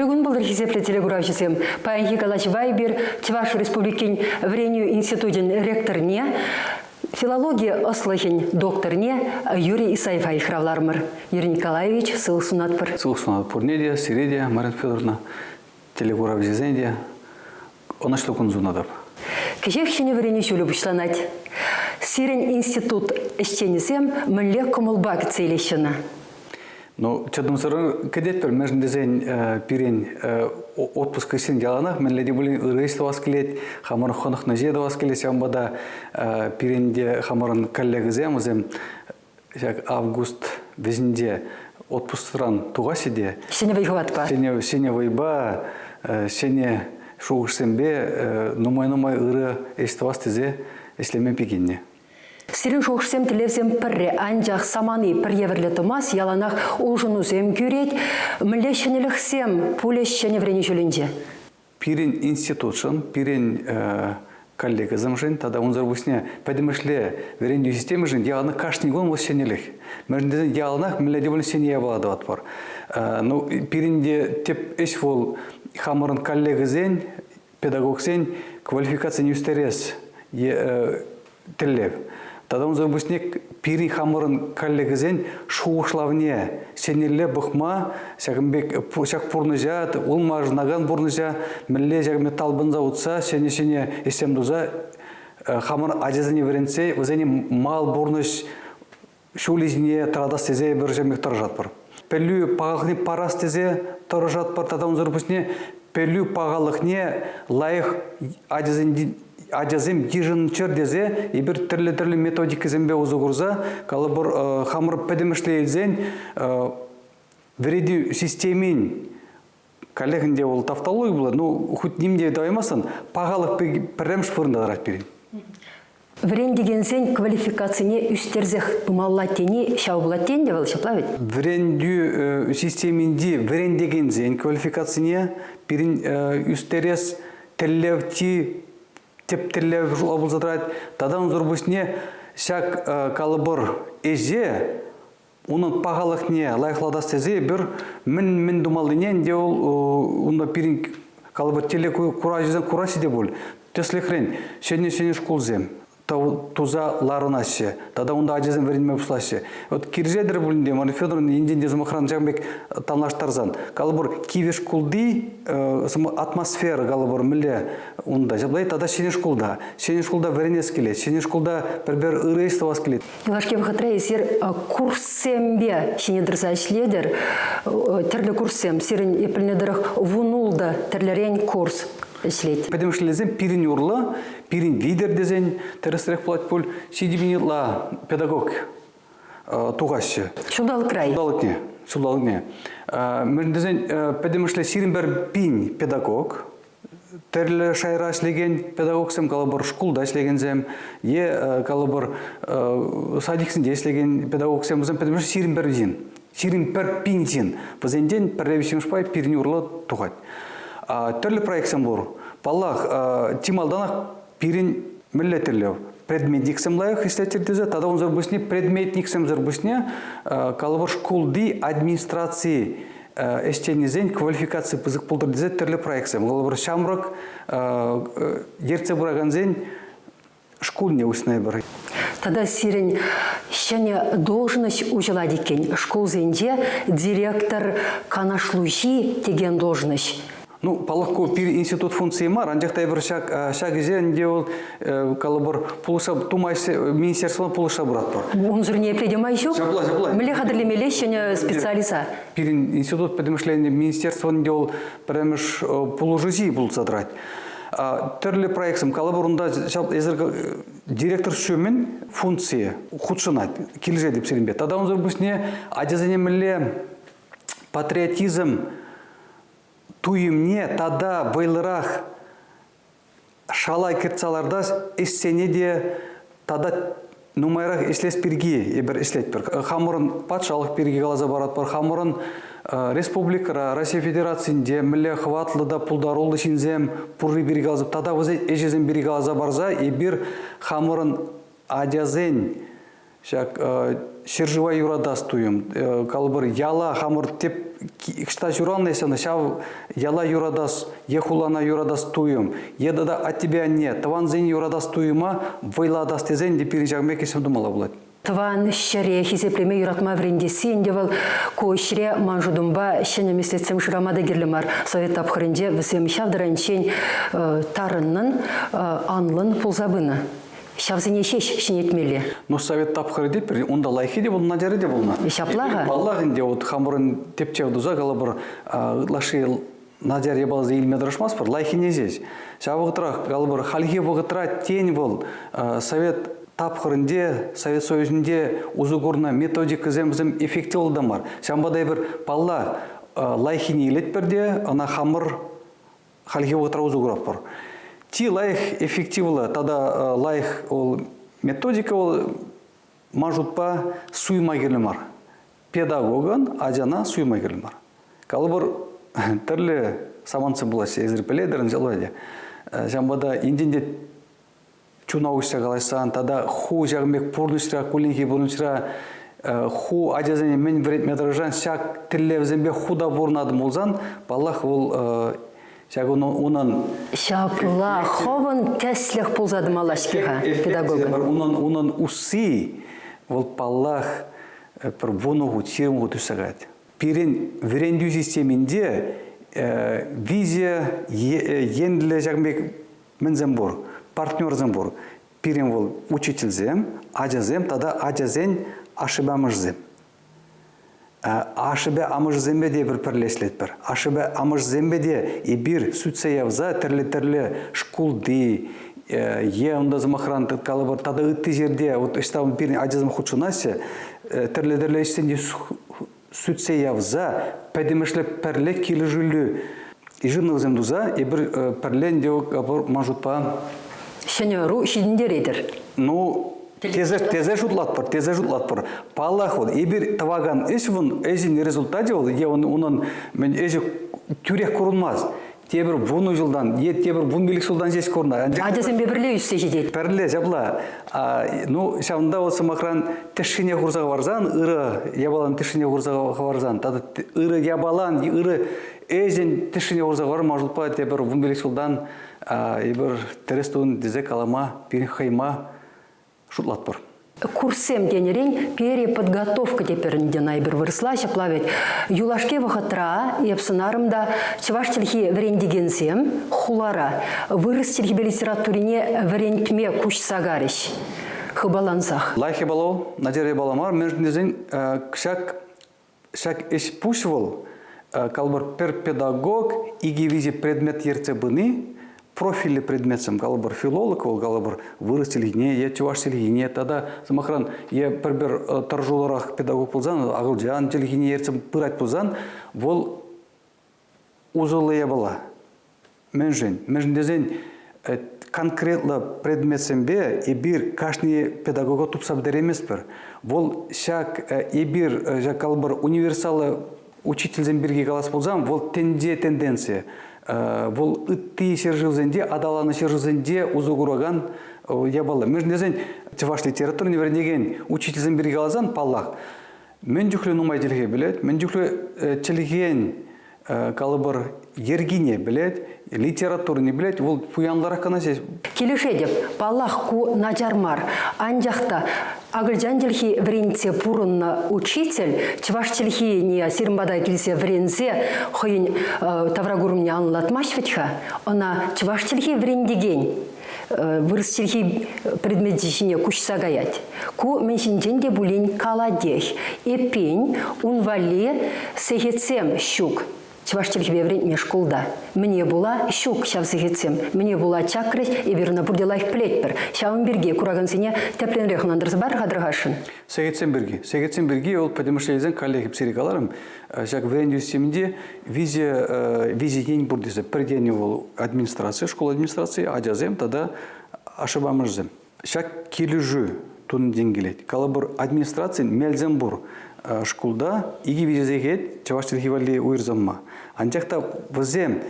Ырӑ кун пултӑр, хисеплӗ телекуравҫӑсем. Паянхи калаҫӑва эпир Чӑваш Республикин Вӗренӳ институчӗн ректорне, филологи ӑслӑхӗн докторне Юрий Исаева йыхравларӑмӑр. Юрий Николаевич, сывлӑх сунатпӑр. Сывлӑх сунатпӑр пурне те, сире те, Марина Федоровна, телекуравҫӑсене те ӑнӑҫлӑ кун сунатӑп. Кӗҫех ҫӗнӗ вӗренӳ ҫулӗ пуҫланать. Сирӗн институт ӗҫченӗсем мӗнле кӑмӑлпа кӗтсе илеҫҫӗ ӑна? Ну, чӑтӑмсӑррӑн кӗтетпӗр, мӗншӗн тесен пирӗн отпуск хыҫҫӑн яланах мӗнле те пулин ырӑ ӗҫ тӑвас килет, хамӑр хӑнӑхнӑ ӗҫе тӑвас килет, ҫавӑнпа та пирӗн те хамӑрӑн коллегӑсем вӗсем ҫак август вӗҫӗнче отпускран тухаҫҫӗ те ҫӗнӗ вӑй-хӑватпа ҫӗнӗ вӑйпа, ҫӗнӗ шухӑшсемпе нумай-нумай ырӑ ӗҫ тӑвас тесе ӗҫлеме пикеннӗ. Сирӗн шухӑшсем, тӗллевсем пӗрре, анчах самани пӗр евӗрлӗ тӑмасть, яланах улшӑнусем кӳрет. Мӗнле ҫӗнӗлӗхсем пулӗҫ ҫӗнӗ вӗренӳ ҫулӗнче? Пирӗн институтшӑн, пирӗн коллегӑсемшӗн тата унсӑр пуҫне пӗтӗмӗшле вӗрентӳ системишӗн яланах кашни кун вӑл ҫӗнӗлӗх. Мӗншӗн тесен яланах мӗнле те пулин ҫӗнӗ япала тӑватпӑр. Ну, пирӗн те тӗп ӗҫ вӑл хамӑрӑн коллегӑсен, педагогсен квалификацине ӳстерес тӗллев. Тата унсӑр пуҫне пирӗн хамӑрӑн коллегӑсен шухӑшлавне ҫӗнӗлле пӑхма, ҫакӑн пек ҫак пурнӑҫа, улмашӑнакан пурнӑҫа мӗнле ҫакӑн пек талпӑнса утса ҫӗнӗ-ҫӗнӗ ӗҫсем туса хамӑр ачасене вӗрентсе вӗсене мал пурнӑҫ ҫулӗ ҫине тӑратас тесе эпир ҫав пек тӑрӑшатпӑр. Пӗлӳ пахалӑхне парас тесе тӑрӑшатпӑр тата унсӑр пуҫне пӗлӳ пахалӑхне лайӑх ачасен ачасем йышӑнччӑр тесе эпир тӗрлӗ-тӗрлӗ методикӑсемпе усӑ курса, калӑпӑр, хамӑр пӗтӗмӗшле илсен вӗрентӳ системин каллех ӗнтӗ вӑл тавтологи пулать, ну, хоть ним те тӑваймастӑн, пахалӑх пӗрремӗш вырӑнта тӑрать пирӗн. Вӗрентекенсен квалификацине ӳстерсех пымалла тени ҫав пулать те ӗнтӗ вӑл, ҫапла вӗт? Вӗрентӳ системинчи вӗрентекенсен квалификацине пирӗн ӳстерес тӗллев чи тӗп тӗллев пулса тӑрать. Тата унсӑр пуҫне ҫак калӑпӑр ӗҫе унӑн пахалӑхне лайӑхлатас тесе эпир мӗн-мӗн тумаллине ӗнтӗ вӑл унта пирӗн калӑпӑр телекуравҫӑсем кураҫҫӗ те пуль. Тӗслӗхрен, ҫӗнӗ-ҫӗнӗ шкулсем туса ларӑнаҫҫӗ тата унта ачасем вӗренме пуҫлаҫҫӗ. Вот килӗшетӗр пулин те, Мария Федоровна енчен те сӑмахран ҫакӑн пек танлаштарсан, калӑпӑр, кивӗ шкулти атмосфера, калӑпӑр, мӗнле унта, ҫапла тата ҫӗнӗ шкулта. Ҫӗнӗ шкулта вӗренес килет, ҫӗнӗ шкулта пӗр-пӗр ырӑ ӗҫ тӑвас килет. Юлашки вӑхӑтра эсир курссемпе ҫине тӑрса ӗҫлетӗр. Тӗрлӗ курссем. Сирӗн пӗлнӗ тӑрӑх 16 тӗрлӗрен курс ӗҫлет. Пӗтӗмӗшлесен пирӗн урлӑ, пирӗн витӗр тесен тӗрӗсрех пулать пуль, 7 ытла педагог тухаҫҫӗ. Ҫулталӑкра. Ҫулталӑкне. Ҫулталӑкне. Мӗншӗн тесен пӗтӗмӗшле 21 пин педагог, тӗрлӗ шайра ӗҫлекен педагогсем, калӑпӑр, шкулта ӗҫлекенсем е, калӑпӑр, садиксенче ӗҫлекен педагогсем, вӗсем пӗтӗмӗшле 21 ҫын. 21 пин ҫын. Вӗсенчен пӗрре виҫҫӗмӗш пай пирӗн урлӑ тухать. Тӗрлӗ проектсем пур. Паллах, чи малтанах пирӗн мӗнле тӗллев? Предметниксем лайӑх ӗҫлеттӗр тесе тата унсӑр пуҫне предметниксемсӗр пуҫне калӑпӑр шкулти администраци ӗҫченӗсен квалификаци пысӑк пултӑр тесе тӗрлӗ проектсем. Калӑпӑр, ҫамрӑк ертсе пыракансен шкулне уҫнӑ эпир. Тата сирӗн ҫӗнӗ должноҫ уҫӑлать иккен. Шкулсенче директор канашлуҫи текен должноҫ. Ну, паллах, ку пир институт функцийӗ мар, анчах та эпир ҫак ҫак ӗҫе ӗнтӗ вӑл калӑпӑр пулӑшса тумасть, министерствӑна пулӑшса пыратпӑр. Унсӑр ниепле те май ҫук. Ҫапла, ҫапла. Мӗнле хатӗрлемелле ҫӗнӗ специалиста? Пирӗн институт пӗтӗмӗшле министерствӑн ӗнтӗ вӑл пӗрремӗш пулӑшуҫи пулса тӑрать. Тӗрлӗ проектсем, калӑпӑр, унта ҫав эсир директор ҫумӗн функцийӗ хутшӑнать, килӗшетӗп сирӗнпе. Тата унсӑр пуҫне ачасене мӗнле патриотизм туйӑмне тата вӑйлӑрах шала кӗртсе лартас ӗҫсене те тата нумайрах ӗҫлес пирки эпир ӗҫлетпӗр. Хамӑрӑн патшалӑх пирки каласа паратпӑр, хамӑрӑн республикӑра, Россия Федерацийӗнче мӗнле хӑватлӑ та пултаруллӑ ҫынсем пурри пирки каласа, тата вӗсен ӗҫӗсем пирки каласа парса эпир хамӑрӑн ачасен ҫак ҫӗршыва юратас туйӑм, калӑпӑр, яла хамӑр тӗп ӑҫта ҫуралнӑ эс ӑна ҫав яла юратас е хулана юратас туйӑм, е тата аттепе анне тӑвансене юратас туйӑма вӑйлатас тесен те пирӗн ҫакӑн пек ӗҫсем тумалла пулать. Тӑван ҫӗре хисеплеме юратма вӗрентесси ӗнтӗ вӑл ку ӗҫре ман шутӑмпа ҫӗнӗ меслетсем шырама та кирлӗ мар. Совет тапхӑрӗнче вӗсем ҫав таранччен тарӑннӑн, анлӑн пулса пынӑ. Ҫавсене ҫеҫ ҫӗнетмелле. Ну, совет тапхӑрӗ те пӗр, унта лайӑххи те пулнӑ, начарри те пулнӑ. Ҫапла-ха. Паллах ӗнтӗ, вот хамӑрӑн тӗпчев туса калӑпӑр, ытлашши начар япаласем илме тӑрӑшмастпӑр, лайӑххине ҫеҫ. Ҫав вӑхӑтрах, калӑпӑр, хальхи вӑхӑтра тен вӑл совет тапхӑрӗнче, Совет Союзӗнче усӑ курнӑ методикӑсем вӗсем эффективлӑ та мар. Ҫавӑнпа та эпир, паллах, лайӑххине илетпӗр те ӑна хамӑр хальхи вӑхӑтра усӑ куратпӑр. Чи лайӑх эффективлӑ тата лайӑх вӑл методика вӑл ман шутпа суйма кирлӗ мар. Педагогӑн ачана суйма кирлӗ мар. Калӑпӑр, тӗрлӗ самантсем пулаҫҫӗ, эсир пӗлетӗр, ҫавӑнпа та. Ҫавӑнпа та енчен те чуна уҫса калаҫсан тата ху ҫакӑн пек пурнӑҫра, кулленхи пурнӑҫра ху ачасене мӗн вӗрентме тӑрӑшан, ҫак тӗллевсемпе ху та пурӑнатӑн пулсан, паллах, вӑл ҫак унӑн Ҫапла, хӑвӑн тӗслӗх пулса тӑмалла-ҫке-ха педагогӑн. Унӑн усси, вӑл, паллах, пӗр 10 хут, 20 хут ӳссе каять. Пирӗн вӗрентӳ системинче виҫӗ енлӗ ҫакӑн пек мӗнсем пур, партнерсем пур. Пирӗн вӑл учительсем, ачасем тата ачасен ашшӗпе амӑшӗсем. Ашшӗпе амӑшӗсемпе те эпир пӗрле ӗҫлетпӗр. Ашшӗпе амӑшӗсемпе те эпир сӳтсе явса тӗрлӗ-тӗрлӗ шкулти е унта сӑмахран калӑпӑр тата ытти ҫӗрте вот ӑҫта пирӗн ачасем хутшӑнаҫҫӗ, тӗрлӗ-тӗрлӗ ӗҫсенче сӳтсе явса пӗтӗмӗшле пӗрле килӗшӳллӗ йышӑнӑвсем туса эпир пӗрле ӗнтӗ ман шутпа ҫӗнӗ ӑру ҫитӗнтеретӗр. Ну, тесе, тесе шутлатпӑр, тесе шутлатпӑр. Паллах, вӑл эпир тӑвакан ӗҫ вӑн ӗҫӗн результачӗ вӑл е унӑн мӗн ӗҫӗ тӳрех курӑнмасть. Тепӗр 10 ҫултан е тепӗр 15 ҫултан ҫеҫ курнӑ. Ачасемпе пӗрле ӳссе ҫитет. Пӗрле, ҫапла. Ну, ҫавӑнта вӑл сӑмахран тӗшшине хурса хӑварсан, ырӑ япалан тӗшшине хурса хӑварсан, тата ырӑ япалан, ырӑ ӗҫӗн тӗшшине хурса хӑварма шутпа тепӗр 15 ҫултан эпир тӗрӗс тунӑ тесе калама, пирӗн хӑйма шутлатпӑр. Курссем тенӗрен переподготовка тепӗр ӗнтӗ эпир вырӑсла ҫапла вӗт. Юлашки вӑхӑтра эп сӑнарӑм та чӑваш чӗлхи вӗрентекенсем хулара вырӑс чӗлхипе литературине вӗрентме куҫса карӗҫ хыпалансах. Лайӑх япала вӑл, начар япала мар, мӗншӗн тесен ҫак Ҫак ӗҫ-пуҫ вӑл, калӑпӑр, пӗр педагог икӗ-виҫӗ предмет ертсе пыни, профильлӗ предметсем, калӑпӑр, филолог вӑл, калӑпӑр, вырӑс чӗлхине е чӑваш чӗлхине тата, сӑмахран, е пӗр-пӗр тӑрӑшуллӑрах педагог пулсан, акӑлчан чӗлхине ертсе пырать пулсан, вӑл усӑллӑ япала. Мӗншӗн? Мӗншӗн тесен конкретлӑ предметсемпе эпир кашни педагога тупса пӗтерейместпӗр. Вӑл ҫак эпир ҫак калӑпӑр универсаллӑ учительсем пирки калас пулсан, вӑл тӗнче тенденцийӗ. Вӑл ытти ҫӗршывсенче, аталаннӑ ҫӗршывсенче усӑ куракан япала. Мӗншӗн тесен чӑваш литературине вӗренекен учительсем пирки каласан, паллах, мӗн чухлӗ нумай чӗлхе пӗлет, мӗн чухлӗ чӗлхен калӑпӑр, йӗркине пӗлет, литературине пӗлет, вӑл пуянларах кӑна ҫеҫ. Килӗшетӗп. Паллах, ку начар мар. Анчах та акӑлчан чӗлхи вӗрентсе пурӑннӑ учитель чӑваш чӗлхине сирӗн пата килсе вӗренсе хӑйӗн тавракурӑмне анлатмасть вӗт-ха. Ӑна чӑваш чӗлхи вӗрентекен вырӑс чӗлхи предмечӗ ҫине куҫса каять. Ку мӗн ҫинчен те пулин калатех. Эппин, ун валли сехетсем ҫук. Чӑваш чӗлхипе вӗрентме шкулта. Мӗне пула ҫук ҫав сехетсем? Мӗне пула чакрӗҫ? Эпир ӑна пурте лайӑх пӗлетпӗр. Ҫавӑн пирки куракансене тӗплӗнрех ӑнлантарса пар-ха тархасшӑн. Сехетсем пирки. Сехетсем пирки вӑл пӗтӗмӗшле илсен каллех эп сире каларӑм. Ҫак вӗрентӳ системинче виҫӗ ен пур тесе. Пӗр енӗ вӑл администраци, шкул администрацийӗ, ачасем тата ашшӗпе амӑшӗсем. Ҫак килӗшӳ тунинчен килет. Калӑпӑр, администрацин мелсем пур. Шкулта икӗ-виҫӗ сехет чӑваш чӗлхи валли уйӑрсам ма. Анчах та вӗсем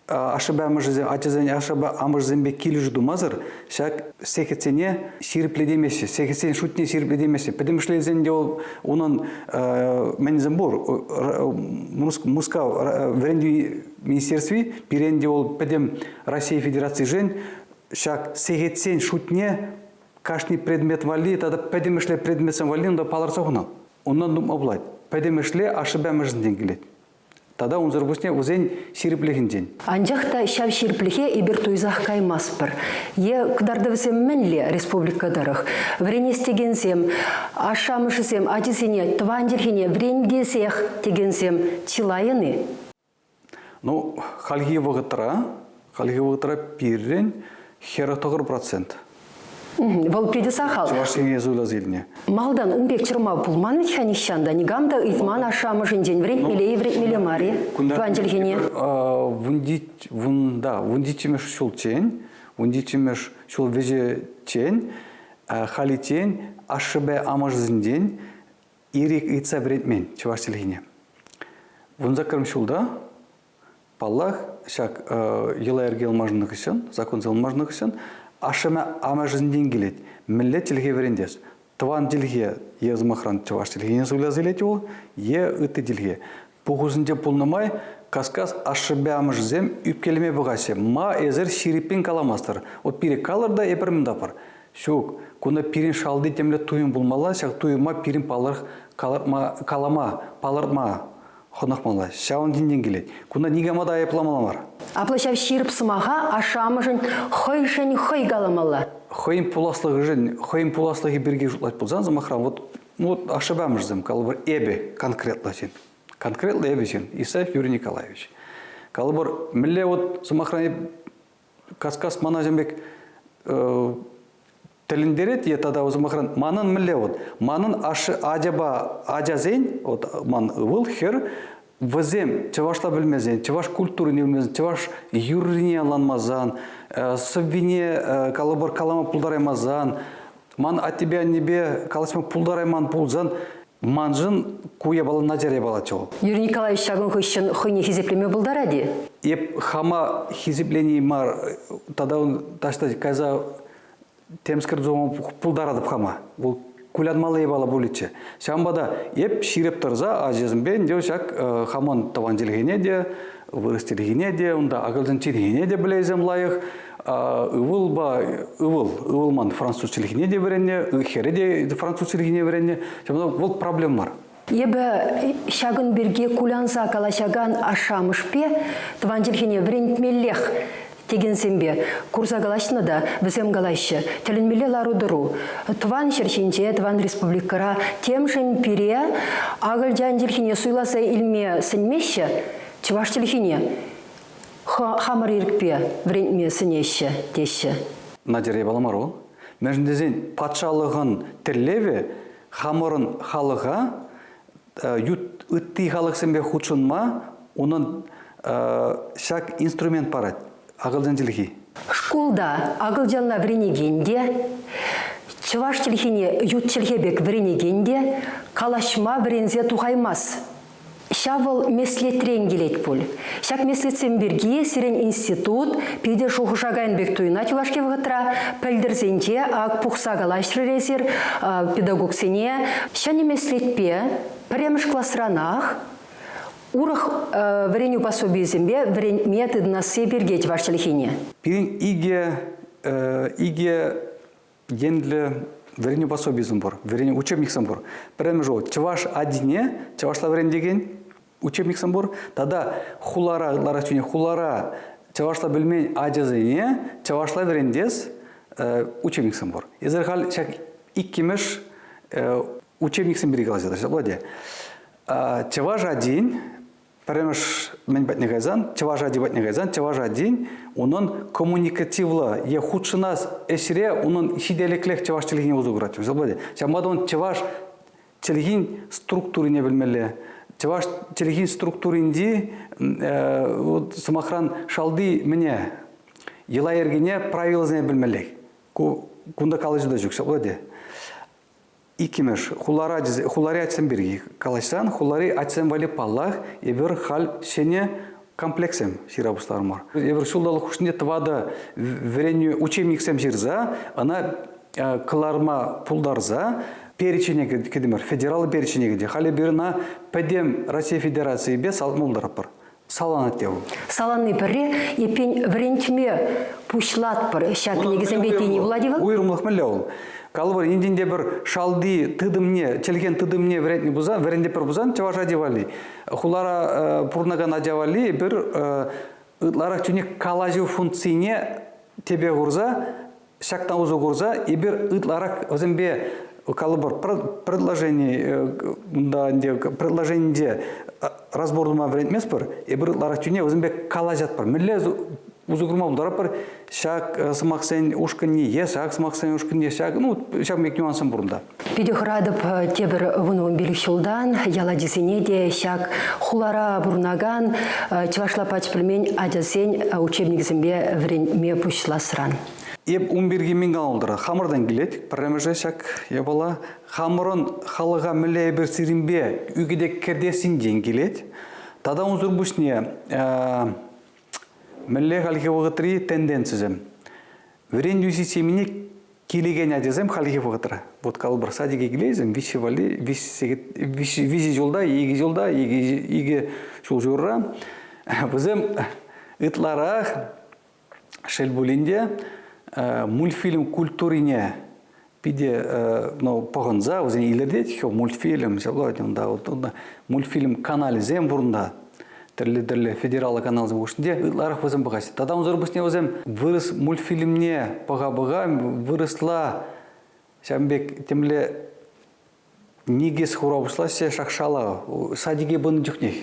Ашшӗпе амӑшӗсем, ачасен ашшӗпе амӑшӗсемпе килӗшӳ тумасӑр ҫак сехетсене ҫирӗплетемеҫҫӗ, сехетсен шутне ҫирӗплетемеҫҫӗ. Пӗтӗмӗшле илсен те унӑн мӗнсем пур. Мускав вӗрентӳ министерстви пирӗн те вӑл пӗтӗм Россия Федерацишӗн ҫак сехетсен шутне кашни предмет валли тата пӗтӗмӗшле предметсем валли унта палӑртса хунӑ. Унтан тупма пулать. Пӗтӗмӗшле ашшӗпе амӑшӗнчен килет. Тата унсӑр пуҫне вӗсен ҫирӗплӗхӗнчен. Анчах та ҫав ҫирӗплӗхе эпир туйсах каймастпӑр. Е кӑтартӑвӗсем мӗнле республика тӑрӑх? Вӗренес текенсем, ашшӗ-амӑшӗсем ачисене тӑван чӗлхене вӗрентесех текенсем чылайӑн-и? Ну, хальхи вӑхӑтра, хальхи вӑхӑтра пирӗн 49%. Вӑл питӗ сахал. Чӑваш Ене суйласа илнӗ. Малтан ун пек чӑрмав пулман вӗт-ха нихҫан та. Никам та ыйтман ашшӗ-амӑшӗнчен вӗрентмелле-и, вӗрентмелле мар-и тӑван чӗлхене? Да, вунҫиччӗмӗш ҫулччен, вунҫиччӗмӗш ҫул вӗҫӗччен, халиччен ашшӗпе амӑшӗсенчен ирӗк ыйтса вӗрентмен чӑваш чӗлхине. Вунсаккӑрмӗш ҫулта Паллах, ҫак йӑла-йӗрке ылмашӑннӑ хыҫҫӑн, законсем ылмашӑннӑ хыҫҫӑн ашшӗпе амӑшӗнчен килет. Мӗнле чӗлхе вӗрентес? Тӑван чӗлхе е, сӑмахран, чӑваш чӗлхине суйласа илет вӑл, е ытти чӗлхе. Пухусенче пулнӑ май кас-кас ашшӗпе амӑшӗсем ӳпкелеме пӑхаҫҫӗ. Ма эсир ҫирӗппӗн каламастӑр? Вот пире калӑр та эпир мӗн тапӑр? Ҫук, кунта пирӗн шалти темле туйӑм пулмалла, ҫак туйӑма пирӗн паллах калама, палӑртма хӑнӑхмалла. Ҫавӑн ҫинчен килет. Кунта никама та айӑпламалла мар. Апла ҫав ҫирӗп сӑмаха ашшӗ-амӑшӗн хӑйшӗн хӑй каламалла. Хӑйӗн пуласлӑхӗшӗн, хӑйӗн пуласлӑхӗ пирки шутлать пулсан, сӑмахран, вот, ну, вот ашшӗпе амӑшӗсем, калӑпӑр, эпӗ конкретлӑ ҫын. Конкретлӑ эпӗ ҫын, Исаев Юрий Николаевич. Калӑпӑр, мӗнле вот, сӑмахран, кас-кас мана ҫын пек тӗлӗнтерет е тата сӑмахран манӑн мӗнле вот манӑн ашшӗ ачапа ачасен вот ман ывӑл хӗр вӗсем чӑвашла пӗлмесен чӑваш культурине пӗлмесен чӑваш юррине ӑнланмасан сӑввине калӑпӑр калама пултараймасан ман аттепе аннепе калаҫма пултарайман пулсан маншӑн ку япала начар япалаччӗ вӑл. Юрий Николаевич ҫакӑн хыҫҫӑн хӑйне хисеплеме пултарать-и? Эп хама хисеплени мар тата таҫта кайса темскер тума пултаратӑп хама. Вӑл кулянмалли япала пулӗччӗ. Ҫавӑнпа та эп ҫирӗп тӑрса ачасемпе ӗнтӗ ҫак хамӑн тӑван чӗлхене те, вырӑс чӗлхине те, унта акӑлчан чӗлхине те пӗлейсем лайӑх. Ывӑлпа ывӑл, ывӑл ман француз чӗлхине те вӗреннӗ, хӗрӗ те француз чӗлхине вӗреннӗ. Ҫавӑнпа вӑл проблем мар. Эпӗ ҫакӑн пирки кулянса калаҫакан ашшӗ-амӑшпе тӑван чӗлхене вӗрентмеллех текенсемпе курса калаҫнӑ та вӗсем калаҫҫӗ. Тӗлӗнмелле лару-тӑру. Тӑван ҫӗр ҫинче, тӑван республикӑра темшӗн пире акӑлчан чӗлхине суйласа илме сӗнмеҫҫӗ, чӑваш чӗлхине хамӑр ирӗкпе вӗрентме сӗнеҫҫӗ, теҫҫӗ. Надя япала мар вӑл. Мӗншӗн тесен патшалӑхӑн тӗллевӗ хамӑрӑн халӑха ют ытти халӑхсемпе хутшӑнма унӑн ҫак инструмент парать акӑлчан чӗлхи. Шкулта акӑлчанла вӗренекен те, чӑваш чӗлхине ют чӗлхе пек вӗренекен те калаҫма вӗренсе тухаймасть. Ҫав вӑл меслетрен килет пуль. Ҫак меслетсем пирки сирӗн институт питӗ шухӑша кайнӑ пек туйӑнать юлашки вӑхӑтра. Пӗлтӗрсенче ак пухса калаҫрӑр эсир педагогсене. Ҫӗнӗ меслетпе пӗрремӗш класранах урӑх вӗренӳ пособийӗсемпе вӗрентме тытӑнасси пирки чӑваш чӗлхине. Пирӗн икӗ икӗ енлӗ вӗренӳ пособийӗсем пур, вӗренӳ учебниксем пур. Пӗрремӗш вӑл чӑваш ачине чӑвашла вӗрентекен учебниксем пур тата хулара ытларах чухне хулара чӑвашла пӗлмен ачасене чӑвашла вӗрентес учебниксем пур. Эсир халь ҫак иккӗмӗш учебниксем пирки калаҫатӑр, ҫапла те. Чӑваш ачин Пӗрремӗш мӗн патне кайсан, чӑваш ачи патне кайсан, чӑваш ачин унӑн коммуникативлӑ е хутшӑнас ӗҫре унӑн ҫителӗклех чӑваш чӗлхине усӑ курать. Ҫавӑнпа та ун чӑваш чӗлхин структурине пӗлмелле. Чӑваш чӗлхин структуринчи вот, сӑмахран шалти мӗне йӑла-йӗркене правилӑсене пӗлмеллех. Ку кунта калаҫу та ҫук, ҫапла те. Иккӗмӗш, хулара, хулари атьсем пирки калаҫсан, хулари атьсем валли, паллах, эпир халь ҫӗнӗ Комплекссем ҫыра пуҫларӑмӑр. Эпир ҫулталӑк хушшинче тӑватӑ вӗренӳ учебниксем ҫырса ӑна кӑларма пултарса перечене кӗтӗмӗр, федераллӑ перечене кӗтӗ. Халӗ эпир ӑна пӗтӗм Россия Федерацийӗпе салатма пултаратпӑр. Саланать те вӑл. Саланни пӗрре, эппин вӗрентме пуҫлатпӑр ҫак кӗнекесемпе тени пулать-и вӑл? Уйрӑмлӑх мӗнле вӑл? Калӑпӑр, енчен те пӗр шалти тытӑмне, чӗлхен тытӑмне вӗрентнӗ пулсан, вӗрентетпӗр пулсан чӑваш ачи валли, хулара пурӑнакан ача валли эпир ытларах чухне калаҫу функцине тӗпе хурса, ҫакна усӑ курса эпир ытларах вӗсемпе калӑпӑр предложени унта ӗнтӗ предложенинче разбор тума вӗрентместпӗр, эпир ытларах чухне вӗсемпе калаҫатпӑр. Мӗнле усӑ курма пултаратпӑр ҫак сӑмахсен ушкӑнне е ҫак сӑмахсен ушкӑнне ҫак, ну, ҫав пек нюанссем пур унта. Питӗ хӑратӑп тепӗр 10-15 ҫултан ял ачисене те ҫак хулара пурӑнакан чӑвашла пач пӗлмен ачасен учебникӗсемпе вӗренме пуҫласран. Эп ун пирки мӗн калатӑр? Хамӑртан килет пӗрремӗшӗ ҫак япала. Хамӑрӑн халӑха мӗнле эпир сирӗнпе ӳкӗте кӗртессинчен килет. Тата унсӑр пуҫне мӗнле хальхи вӑхӑтри тенденцисем. Вӗрентӳ системине килекен ачасем хальхи вӑхӑтра, вот калӑпӑр, садике килейсем, виҫҫӗ валли, виҫӗ ҫулта, икӗ ҫулта, икӗ ҫул ҫурра, вӗсем ытларах, шел пулин те, мультфильм культурине питӗ ну, пӑхӑнса вӗсене илӗртет мультфильм, ҫапла унта, унта мультфильм каналӗсем пур унта. Тӗрлӗ-тӗрлӗ федераллӑ каналсем хушшинче ытларах вӗсем пӑхаҫҫӗ. Тата унсӑр пуҫне вӗсем вырӑс мультфильмне пӑха-пӑха вырӑсла ҫавӑн пек темле никӗс хура пуҫлаҫҫӗ шакшала садике пынӑ чухнех.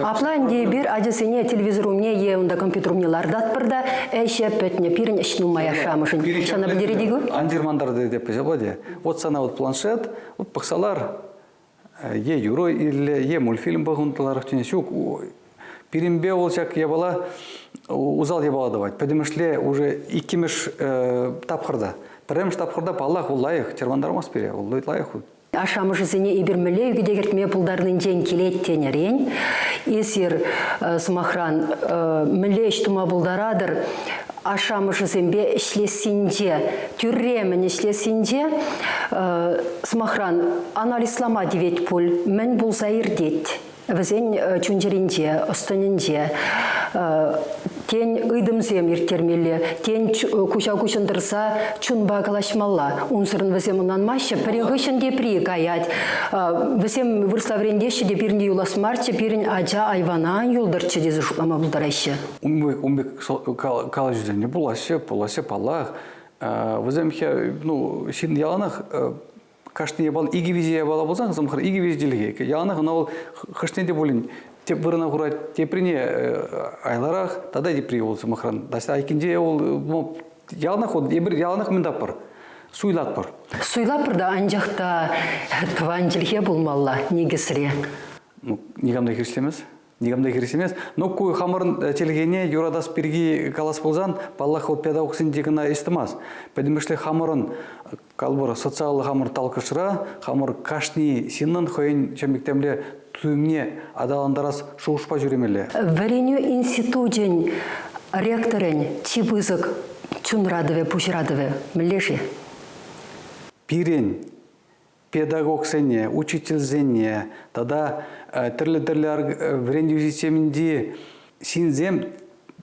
Апла ӗнтӗ эпир ачасене телевизор умне е унта компьютер умне лартатпӑр та ӗҫе пӗтнӗ. Пирӗн ӗҫ нумай ашшӗ-амӑшӗн. Ҫавна пӗлтерет-и ку? Ан чӑрмантар тетӗп, ҫапла те. Вот сана вот планшет, вот пӑхса лар, е юрӑ итле, е мультфильм пӑхӑнтӑларах тенӗ. Ҫук, пирӗнпе вӑл ҫак япала усал япала тӑвать. Пӗтӗмӗшле уже иккӗмӗш тапхӑрта. Пӗрремӗш тапхӑрта, паллах, вӑл лайӑх, чӑрмантармасть пире, вӑл лайӑх. Ашшӗ-амӑшӗсене эпир мӗнле ӳкӗте кӗртме пултарнинчен килет тенӗрен, эсир, сӑмахран, мӗнле ӗҫ тума пултаратӑр, ашшӗ-амӑшӗсемпе ӗҫлессинче, тӳрремӗн ӗҫлессинче, сӑмахран, анализлама тивет пуль, мӗн пулса иртет вӗсен чун-чӗринче, ӑс-тӑнӗнче. Тен, ыйтӑмсем ирттермелле, тен, куҫа-куҫӑн тӑрса чунпа калаҫмалла. Унсӑрӑн вӗсем ӑнланмаҫҫӗ, пӗрин хыҫҫӑн тепри каять. Вӗсем вырӑсла вӗрентеҫҫӗ те пирӗн те юлас марччӗ, пирӗн ача айвана ан юлтӑрччӗ тесе шутлама пултараҫҫӗ. Ун пек калаҫусем те пулаҫҫӗ, пулаҫҫӗ паллах. Вӗсем ну, ҫын яланах кашни япала икӗ виҫе япала пулсан, сӑмахран, икӗ виҫе чӗлхе. Яланах ӑна вӑл хӑшне те пулин тӗп вырӑна хурать, теприне айларах, тата тепри вӑл сӑмахран. Таҫта айккинче вӑл яланах вот эпир яланах мӗн таппӑр? Суйлатпӑр. Суйлатпӑр та, анчах та тӑван чӗлхе пулмалла никӗсре. Ну, никам та хирӗҫлемест. Никам та хирӗҫлемест. Но ку хамӑрӑн чӗлхене юратас пирки калас пулсан, паллах, вӑл педагогсенче кӑна ӗҫ тӑмасть. Пӗтӗмӗшле хамӑрӑн калӑпӑр, социаллӑ хамӑр талкӑшра хамӑр кашни ҫыннӑн хӑйӗн ҫемье туйӑмне аталантарас шухӑшпа ҫӳремелле. Вӗренӳ институчӗн ректорӗн чи пысӑк чун ыратӑвӗ, пуҫ ыратӑвӗ мӗнле-ши? Пирӗн педагогсене, учительсене тата тӗрлӗ-тӗрлӗ вӗрентӳ системинчи ҫынсем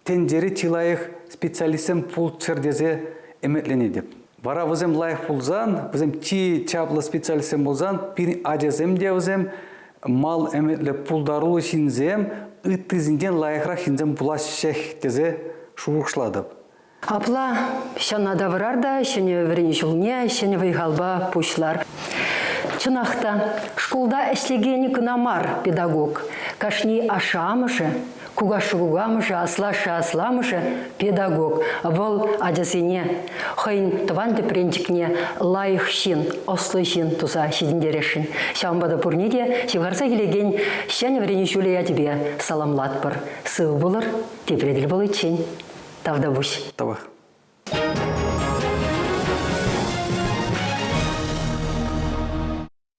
тӗнчери чи лайӑх специалистсем пулччӑр тесе ӗмӗтленетӗп. Вара вӗсем лайӑх пулсан, вӗсем чи чаплӑ специалистсем пулсан, пирӗн ачасем те вӗсем мал ӗмӗтлӗ пултаруллӑ ҫынсем, ыттисенчен лайӑхрах ҫынсем пулаҫҫех тесе шухӑшлатӑп. Апла ҫанна тавӑрар та ҫӗнӗ вӗренӳ ҫулне ҫӗнӗ вӑй-халпа пуҫлар. Чӑнах та, шкулта ӗҫлекен кӑна мар педагог. Кашни ашшӗ-амӑшӗ, кукашшӗ-кукамӑшӗ, аслашшӗ-асламӑшӗ педагог. Вӑл ачасене хӑйӗн тӑван тӗпренчӗкне лайӑх ҫын, ӑслӑ ҫын туса ҫитӗнтересшӗн. Ҫавӑнпа та пурне те ҫывхарса килекен ҫӗнӗ вӗренӳ ҫулӗ ячӗпе саламлатпӑр. Сыв пулӑр, тепре тӗл пуличчен. Тавтапуҫ. Тавах.